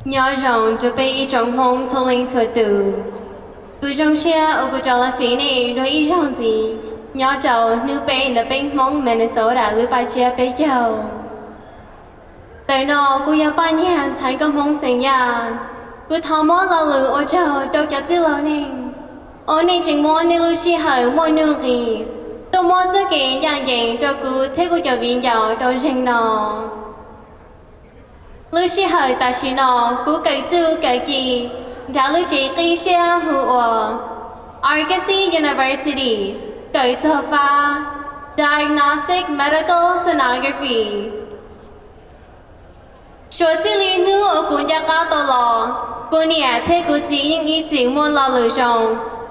Nyob zoo rau peb ib tsoom Hmoob txhua leej txhua tus. Kuv zoo siab uas kuv rov los fiv nej dua ib zaug ntxiv nyob rau hnub peb ntawm peb Hmoob Minnesota lub paj tsiab peb caug. Ntawm no kuv yog Paj Nyiag ntxhais nkauj Hmoob xeem Yaj. Kuv thov muab lo lus ua tsaug rau cov txwj laus neeg uas nej tseem muab nej lub sij hawm muaj nuj nqis tuaj muab txoj kev ncaj ncees rau kuv thiab kuv cov viv ncaus rau zeeg no. Lub sij hawm tam sim no kuv kawm txuj kawm ci nrhav lub tsev qib siab hu ua Argosy University, kawm txog fab Diagnostic Medical Sonography. Suav txij li hnub uas kuv nco qab tau los, kuv niam thiab kuv txiv yeej ib txwm muaj lo lus zoo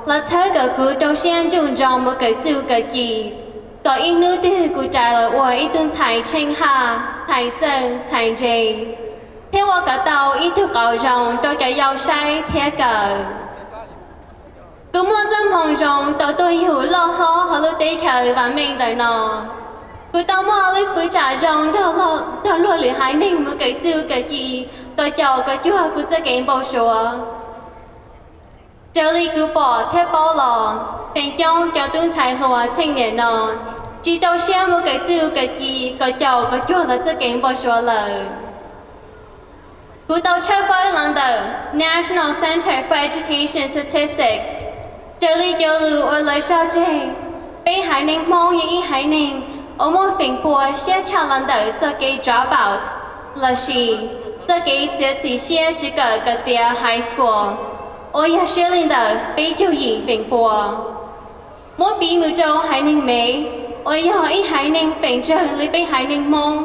los txhawb kom kuv rau siab nruj nroo mus kawm txuj kawm ci, kom ib hnub twg kuv rais los ua ib tug ntxhais tsheej haj, ntxhais txawj ntxhais ntse, thiab ua kom tau ib tug qauv zoo rau cov yau saib thiab kawm. Kuv muaj txoj hmoo zoo tau tuaj yug loj hlob hauv lub teb chaws vam meej ntawm no. Kuv tau muaj lub fwv tsam zoo nrog luag lwm haiv neeg mus kawm txuj kawm ci kom caum kom cuag kuv txoj kev npau suav. Raws li kuv pom thiab paub los, feem coob cov tub ntxhais hluas txheej niam no tsis rau siab mus kawm txuj kawm ci kom caum kom cuag lawv txoj kev npau suav lawm. Kuv tau tshawb fawb los ntawm National Center for Education Statistics. Raws li cov lus uas lawv sau tseg, peb haiv neeg Hmoob yog ib haiv neeg uas muaj feem pua siab tshaj los ntawm txoj kev drop out lossis txoj kev txiav txim siab tsis kawm kom tiav high school, uas yog siab li ntawm peb caug yim feem pua. Muab piv mus rau haiv neeg Mev, uas yog ib haiv neeg feem tsawg li peb haiv neeg Hmoob,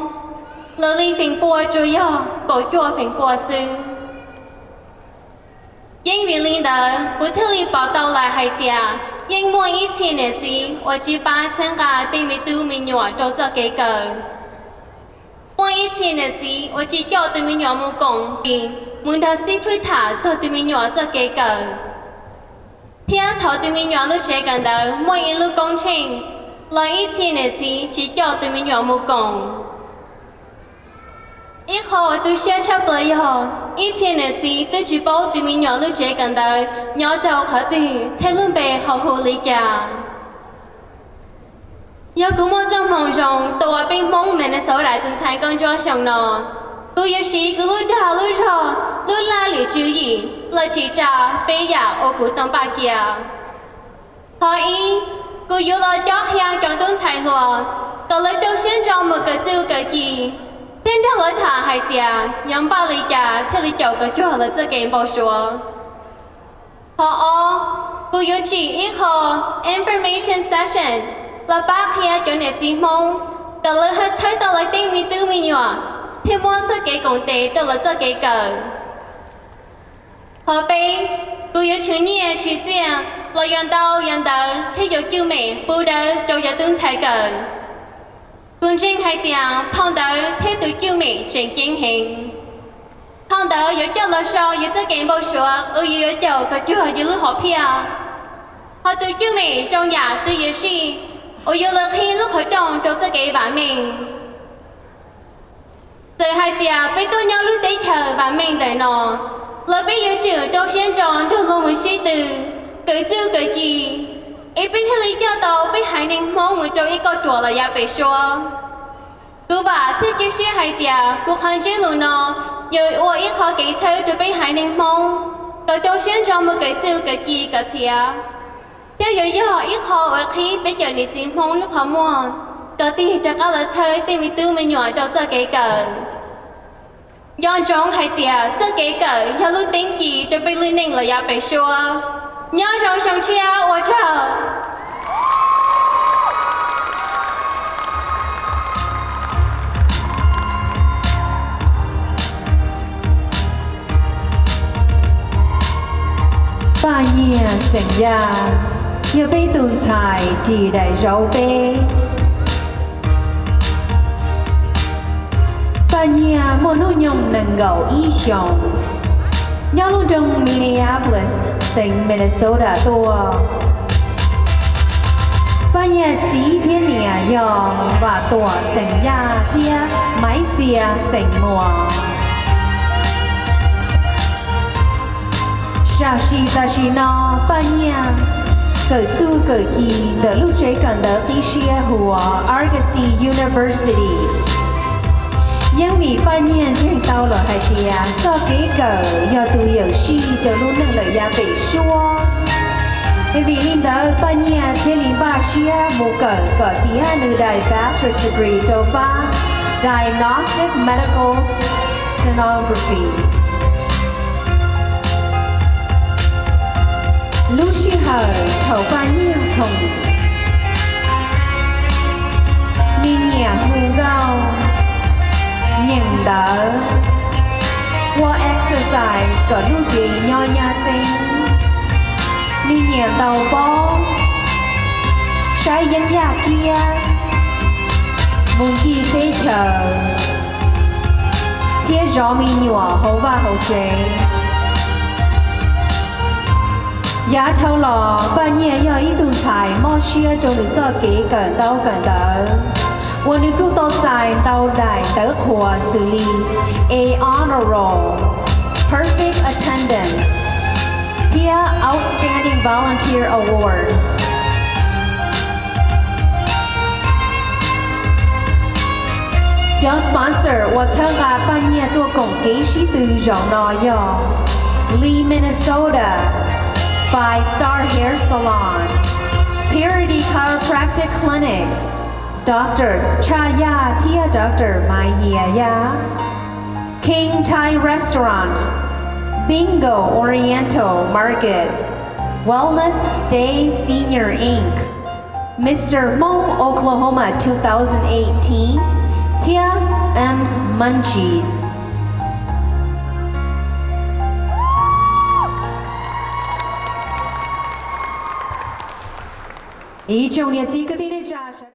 lawv li feem pua tsuas yog kaum cuaj feem pua xwb. Yeej vim li ntawd kuv thiaj li pom tau lawm hais tias yeej muaj ib txhia niam txiv uas tsis pab txhawb nqa tej me tub me nyuam rau txoj kev kawm. Muaj ib txhia niam txiv uas tsis coj tus me nyuam mus koom tis mus nrog xib fwb tham txog tus me nyuam txoj kev kawm. Thiab thaum tus me nyuam lub tsev kawm ntawv muaj ib lub koob tsheej, los ib txhia niam txiv tsis coj tus me nyuam mus koom. Ib qho uas tu siab tshaj plaws yog ib txhia niam txiv twb tsis paub tus me nyuam lub tsev kawm ntawv nyob rau qhov twg thiab lub npe ho hu li cas. Yog kuv muaj txoj hmoo zoo tau ua peb Hmoob Minnesota tus ntxhais nkauj ntsuab xyoo no, kuv yuav siv kuv lub dag lub zog, lub laj lim tswv yim los tsim tsa peb yam uas kuv tau npaj cia. Qhov ib, kuv yuav los cob qhia cov tub ntxhais hluas kom lawv rau siab ntso mus kawm txuj kawm ci, thiab nrog lawv tham hais tias yuav npaj li cas thiaj li caum kom cuag lawv txoj kev npau suav. Qhov ob, kuv yuav tsim ib qho information session los pab qhia cov niam txiv Hmoob kom lawv ho txhawb tau lawv tej me tub me nyuam thiab muab txoj kev koom tes rau lawv txoj kev kawm. Qhov peb, kuv yuav tsum nyiaj tsum txiaj los yuav ntau yuav ntawv thiab yuav cwj mem pub dawb rau cov tub ntxhais kawm. Kuv ntseeg hais tias phau ntawv thiab tus cwj mem tseem ceeb heev. Phau ntawv yuav coj los sau yus txoj kev npau suav uas yus yuav caum kom cuag yus lub hom phiaj, ho tus cwj mem zoo yam tus yuam sij uas yuav los qhib lub qhov rooj rau txoj kev vam meej. Txawm hais tias peb tuaj nyob lub teb chaws vam meej ntawm no, los peb yuav tsum rau siab ntso nrog luag mus sib tw, kawm txuj kawm ci, es peb thiaj li coj tau peb haiv neeg Hmoob mus rau ib kauj ruam los yav pem suab. Kuv vam thiab cia siab hais tias kuv qhov ntsej lus no yuav ua ib qho kev txhawb rau peb haiv neeg Hmoob kom rau siab ntso mus kawm txuj kawm ci kom tiav, thiab yuav yog ib qho uas qhib peb cov niam txiv Hmoob lub qhov muag kom tig rov qab los txhawb tej me tub me nyuam rau txoj kev kawm. Nco ntsoov hais tias txoj kev kawm yog lub teeb ci rau peb lub neej los yav pem suab. Nyob zoo xyoo tshiab, ua tsaug. Paj Nyiag xeem Yaj yog peb tus ntxhais ris daim zauv peb. Paj Nyiag muaj hnub nyoog nees nkaum ib xyoos, nyob lub nroog Minneapolis, xeev Minnesota tuaj. Paj Nyiag txiv thiab niam yog Vam Tuam xeem Yaj thiab Maiv Xia xeem Muas. Tam sim tam sim no Paj Nyiaj kawm txuj kawm ci ntawm lub tsev kawm ntawv qib siab hu ua Argosy University. Yeej vim Paj Nyiaj ntseeg tau lawm hais tias txoj kev kawm yog tus yawm sij rau lub neej lawm yav pem suab. Es vim li ntawd Paj Nyiaj thiaj li npaj siab mus kawm kom tiav nws daim bachelor's degree rau fab Diagnostic Medical Sonography. Lub sij hawm thaum Paj Nyiaj khoom, nws nyiam hu nkauj, nyeem ntawv, ua exercise kom lub cev nyob nyab xeeb. Nws nyiam ntaus pob, saib yeeb yaj kiab, mus ncig teb chaws, thiab zov me nyuam hauv vaj hauv tsev. Yav dhau los Paj Nyiaj yog ib tug ntxhais mob siab rau nws txoj kev kawm ntaub kawm ntawv, uas nws kuj tau txais ntau daim ntawv qhuas xws li A Honor Roll, Perfect Attendance, thiab Outstanding Volunteer Award. Cov sponsor uas txhawb nqa Paj Nyiaj tuaj koom kev sib tw zaum no yog Lee Minnesota, Five Star Hair Salon, Purity Chiropractic Clinic, Doctor Tshaj Yaj thiab Doctor Mai Yia Yaj, King Thai Restaurant, Bingo Oriental Market, Wellness Day Senior Inc, Mister Hmong Oklahoma two thousand eighteen, thiab M's Munchies. Ib tsoom niam txiv kwv tij neej tsa sawv